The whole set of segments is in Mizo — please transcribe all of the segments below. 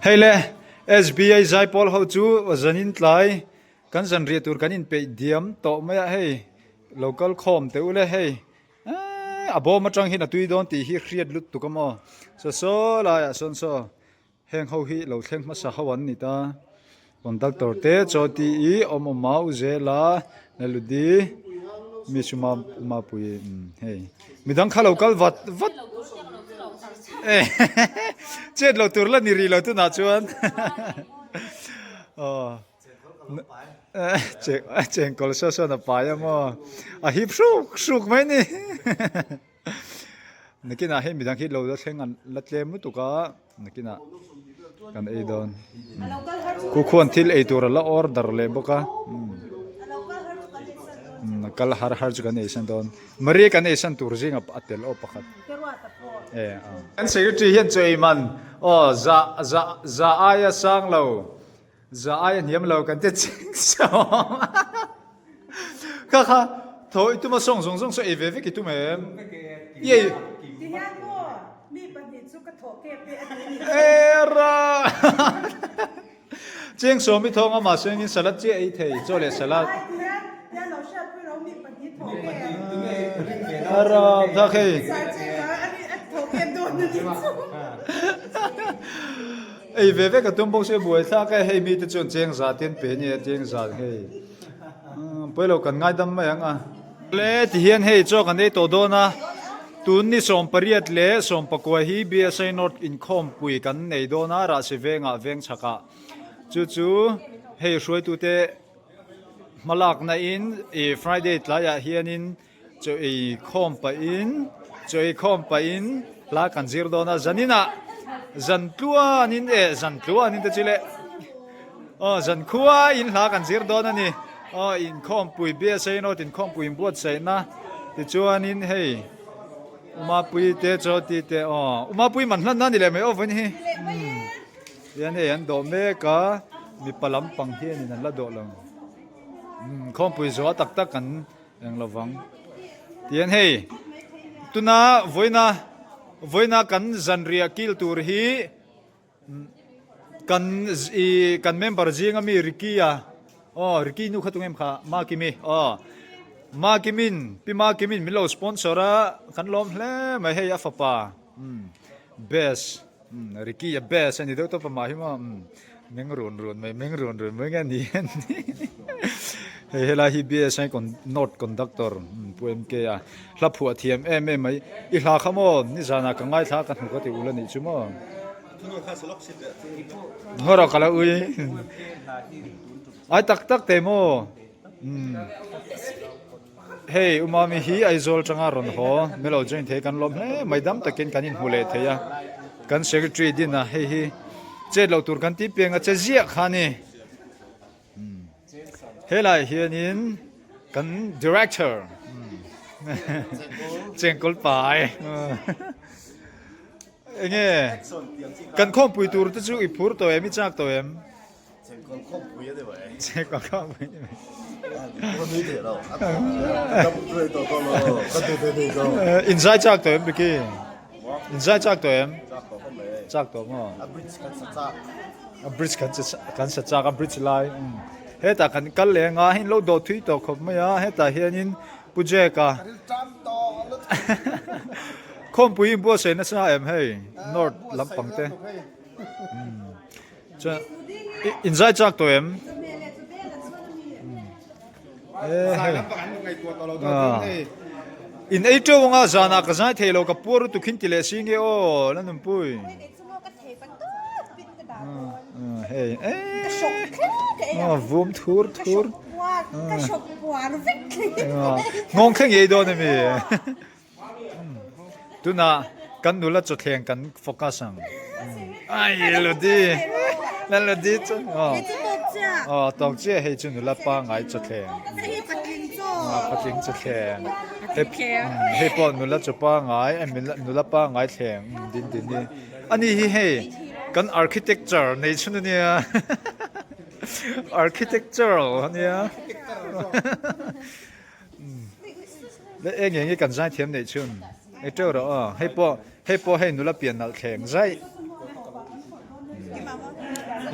Hei le SBI zaipawl ho chu zanin tlai kan zanriah tur kan inpeih diam tawh mai a hei lo kal khawm teh u le hei eee a bawm atang hian a tui dawn tih hi hriat lut tuk a maw saw saw laiah sawn saw Heng ho hi lo thleng hmasa ho an ni ta. Conductor te chaw ti i awm awm a u zel a Laludi mi chu ma mapui umm hei midang kha lo kal vat vat chet lo tur la ni rih lo tunah chuan aw chengkawl saw sawn a pai a maw a hip hruk hruk mai ni. Nakinah hei midang hi lo la thleng an la tlem lutuk a nakinah kan ei dawn khu khuan thil ei tur a la order leh bawk a a kal har har chu kan ei san dawn Maria kan ei san tur zinga a tel aw pakhat e a kan secretary hian chaw ei man aw za za za aia sang lo Za ai a hniam lo kan ti ching sawm kha kha tho i tum a sawng zawng zawng saw ei ve vek i tum em i ei Tihian maw mi pahnih chu ka thawh kep e a ti ni. Era Cheng sawm i thawng a mahse engin salad chiah ei thei chaw leh salad. Ai tihian tihian lo hriatpui lo mi pahnih thawh kep. Ara tha khei. Sar cheng a a thawh kep dawn a ni chu. Ei ve ve ka tum bawk se buai thlak e, hei mite chuan cheng za te an pe ania cheng za hei pawilo kan ngaidam mai ang a. Le tihian hei chaw kan ei tawh dawn a, tun ni 18 leh 19 hi BSA North inkhawmpui kan nei dawn a, Rahsi vengah veng chhakah chu chu hei hruaitute hmalakna in ih Friday tlaiah hianin Chaw ei khawm pahin chaw ei khawm pahin hla kan zir dawn a zaninah zan tluanin eh zan tluanin te chu le aw zan khuain hla kan zir dawn a ni aw inkhawmpui BSA note inkhawmpui inbuatsaihna tichuanin hei Umapui te chaw ti te aw Umapui man hlan na ni leh mai aw vawiin hi tihian hei an dawh mek a mipa lampang hianin an la dawh lo khawmpui zawh tak tak an. Eng lo vang. Tihian hei, tuna vawiina vawiina kan zanriah kil tur hi kan i kan member zinga mi Ricky a aw Ricky nu kha tung em kha Makimi aw Makimin Pi Makimin min lo sponsor a kan lawm hle mai hei a fapa umm best. Umm Ricky a best a ni deuh tawp a mah hi maw umm meng run run mai meng run run mai nge a ni hian hei helai hi BSI con north conductor umm Pu MK a hla phuah thiam em em mai i hla kha maw nizanah ka ngaithla ka hnuk a ti ul a nih chu maw haw rawh ka lo ui ai tak tak te maw umm. Hei Umami hi Aizawl tanga rawn haw Melo join thei kan lawm hle mai dam takin kan inhmu leh thei a kan secretary din a hei hi chet loh tur kan tih piang a che ziah kha a ni helai hianin kan director chengkawl pai enge kan khawmpui tur te chu i phur tawh em i chak tawh em. Chengkawl khawmpui a ni mai. Chengkawl khawmpui a ni mai. Ka nui thei lo. A dam rei tawh tawh lo. Ka duh thei thei tawh. Inzai chak tawh em Ricky? Inzai chak tawh em? Chak tawh khawp mai. Chak tawh maw? A bridge kan sa chak. A bridge kan sa kan sa chak a bridge lai. Hetah kan kal leh anga hei lo dawh thui tawh khawp mai a hetah hianin Pu Jack a. Khawmpui inbuatsaih nasa em hei north lampang te. Chuan in zai chak tawh em? In ei teuh anga zanah ka zai thei lo ka puar lutuk hin ti leh si nge aw la nunpui. Hei eh vum thur thur. Nghawng thleng ei dawn ami. Tunah kan nula chawthleng kan focus ang. Ai Lodi. La Lodi chu. Aw. Aw tawk chiah hei chu nula pangai chawthleng. Patling chawthleng. Hei hei pawh nula chaw pangai nula pangai thleng din din hi. Ani hi hei kan architecture nei chhun ania. Architecture ania. Le eng eng hi kan zaithiam neih chhun ei teuh rawh aw hei pawh hei pawh hei nula pian nalh thleng zaih.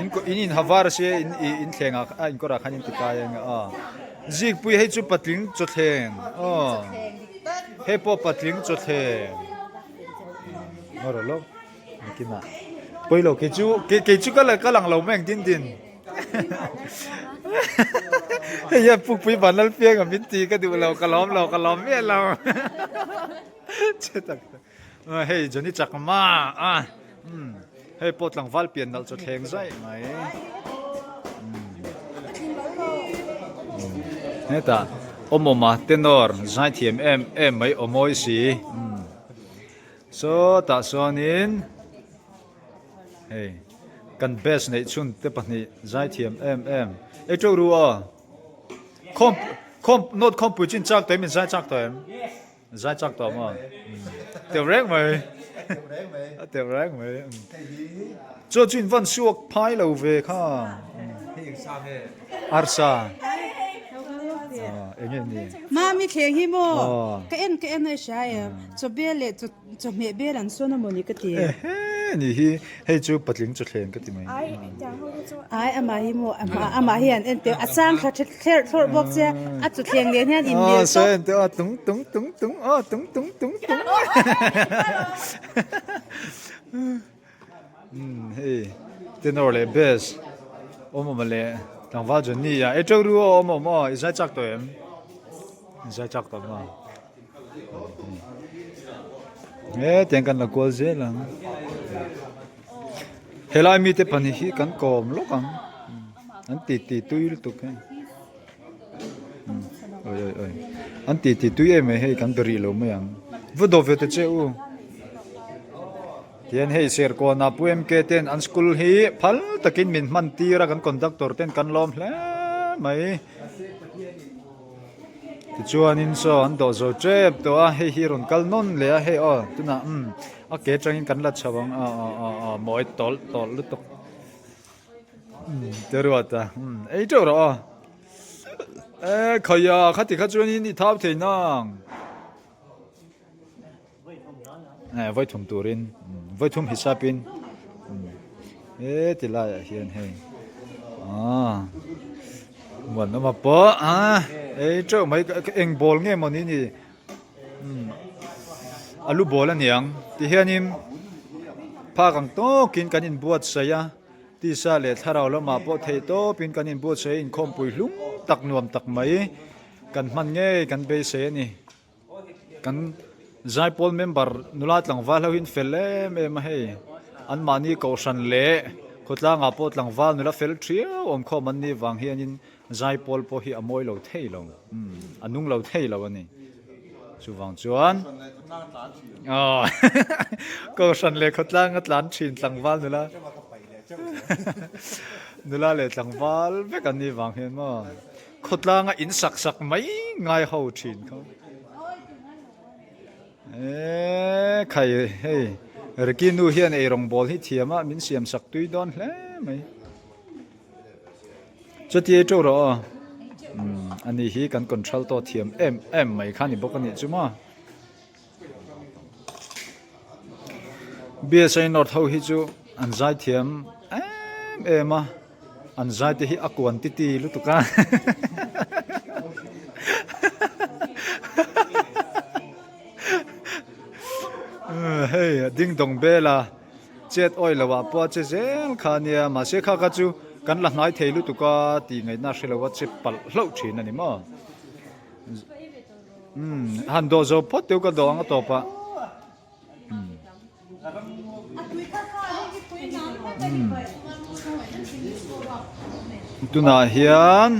In in in ha var sia in in thleng ah a in kawr ah khan in ti kai ang a zikpui hei chu patling chawthleng aw hei pawh patling chawthleng ngaw rawh lawk nakinah pawilo kei chu kei chu ka la ka lang lo mai ang din din. Hei hian pukpui vanlal piang a min ti ka duh lo ka lawm lo ka lawm miah lo che tak tak hei Johnny Chakma a hei pawh tlangval pian nalh chaw thleng zai mai hetah awmawma tenor zaithiam em em mai aw mawi si sawtah chuanin. Hei kan best neih chhun te pahnih zaithiam em em ei teuh ru aw khawm khawm note khawmpui chin chak tawh em in zai chak tawh em zai chak tawh maw teuh reng mai a teuh reng mai chu chu in van suak phai lo ve kha arsa enge ni mami thleng hi maw ka en ka en a hria em chawbel leh Chawhmeh bel an sawn a mawni ka ti. Ehe ni hi hei chu patling chawthleng ka ti mai. Ai amah hi maw amah hi an en teh a chang thla thlerh thlawrh bawk che a chawthleng nen hian in mil tawp. En teh a tung tung tung tung aw tung tung tung tung. Umm hei tenor leh bass awm awm leh tlangval Johnny a ei teuh ru aw awm awm aw i zai chak tawh em i zai chak tawh maw. He tiang kan la kual zel ang helai mite pahnih hi kan kawm lawk ang an ti ti tui lutuk hei oi oi oi an ti ti tui em mai hei kan be rih lo mai ang va dawh ve ta che u tihian hei serkawn ah pu MK ten an school hi phal takin min hman tir a kan conductor ten kan lawm hle mai. Tichuanin saw an dawh zo tep tawh a, hei hi rawn kal nawn leh a, hei aw tunah umm a ke atangin kan la chho ang a aw aw aw mawi tawlh tawlh lutuk umm te ruat a umm ei teuh rawh aw e khawia khati kha chuanin i thau thei nang e vawithum turin vawithum hisapin e ti laiah hian hei ah muan awm a pawh a ei teuh mai eng ball nge mawni ni alu ball a niang ti hianin phak ang tawkin kan inbuatsaih a tisa leh thlarau lamah pawh theih tawpin kan inbuatsaih a inkhawmpui hlum tak nuam tak mai kan hman ngei kan beisei a ni. Kan Zaipawl member nula tlangval ho hi an fel em em a hei anmahni kohhran leh khawtlangah pawh tlangval nula fel thiau awm khawm an nih vang hianin Zaipawl pawh hi a mawi lo thei lo umm a nung lo thei lo a ni chuvang chuan aw kohhran leh khawtlanga tlan thin tlangval nula nula leh tlangval vek an nih vang hian maw. Khawtlanga in sak sak mai ngai ho thin kha. Eee khai hei Ricky nu hian ei rawng bawl hi thiam a min siam sak tui dawn hle mai. Chuti ei teuh rawh aw. Umm ani hi kan contralto thiam em em mai kha ni bawk a nih chu maw. BSA North ho hi chu an zai thiam em em a. An zai te hi a quantity lutuk a. Hei a ding dawng bel a chet awi lo ah pawh a che zel kha a nia mahse kha kha chu kan la hnai thei lutuk a tih ngaihna hre lo a che palh hlauh thin a ni maw. Umm han dawh zo phawt teuh ka dawh ang a tawp ah. Tunah hian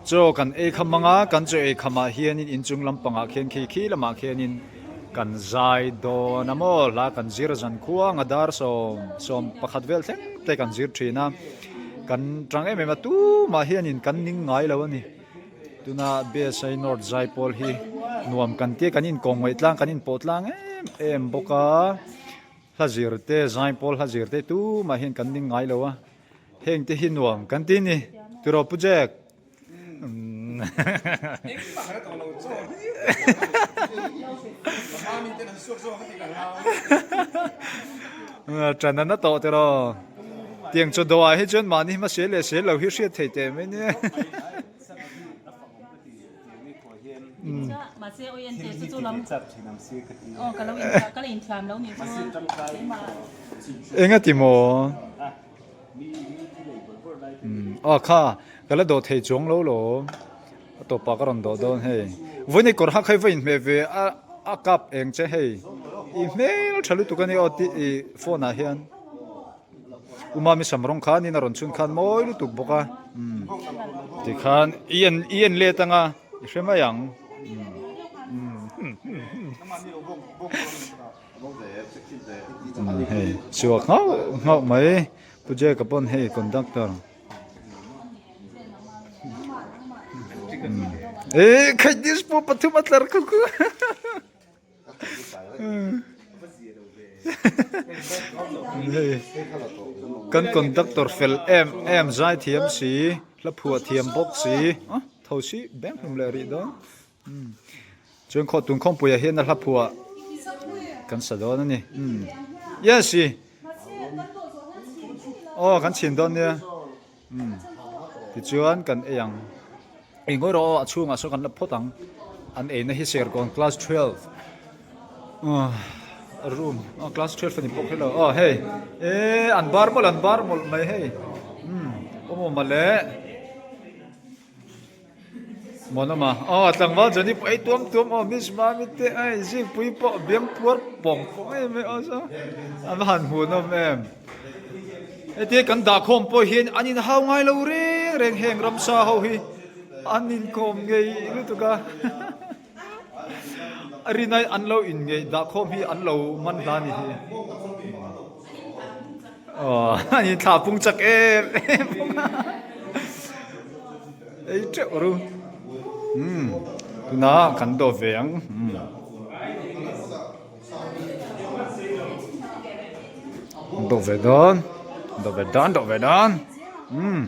chaw kan ei kham ang a kan chaw ei khamah hianin inchung lampangah khian khi khi lamah khianin kan zai dawn a maw hla kan zir zan khuang a dar 11 vel thleng te kan zir thin a kan tang em em a tumah hianin kan ning ngai lo a ni. Tuna BSI North Zaipawl hi nuam kan tia kan inkawm ngaih tlang kan inpawh tlang em em bawk a hla zir te Zaipawl hla zir te tumah hian kan ning ngai lo a heng te hi nuam kan ti ni tiraw Pu Jack Ṭan a na tawh tiraw. Tiang chaw dawh ah hi chuan mahni hma sel leh sel lo hi hriat thei teh mai nia. Enga ti maw? Aw kha ka la dawh thei chuang lo lo. A tawpah ka rawn dawh dawn hei. Vawiin kawr hak hei va inhmeh ve a a kap eng che hei. I hmel tha lutuk a ni aw tih i phone ah hian. Umami sam rawng khan in a rawn chhun khan mawi lutuk bawk a. Tikhan i en i en let anga i hre mai ang. Hei chhuak nghauh nghauh mai Pu Jack-a pawn hei conductor. Eh khaih dispo pathum a tlar khu khu. Kan conductor fel em em zai thiam si hla phuah thiam bawk si tho si beng hlum leh rih dawn. Chuan khaw tun khawmpuiah hian a hla phuah kan sa dawn a ni. Yes i. Aw kan chhin dawn nia. Tichuan kan ei ang. Ei ngawi rawh aw a chhungah sawn kan la phawt ang. An eina hi Serkawn class 12 room aw class 12 a ni bawk hilo aw hei eh an bar mawlh an bar mawlh mai hei awm awm mawle. Mawnawma aw tlangval Johnny pawh ei tuam tuam aw miss mami te ai zikpui pawh biang puar pawng pawng em em aw saw a va han hmuhnawm em heti kan dah khawm pawh hian an inhau ngai lo reng reng heng ramsa ho hi an inkawm ngei lutuk a a rinai an lo inngei dah khawm hi an lo man hla ni hi aw an inthlah pung chak em em bawk a. Ei teuh ru. Umm tunah kan dawh ve ang. Umm. Dawh ve dawn. Dawh ve dawn dawh ve dawn. Umm.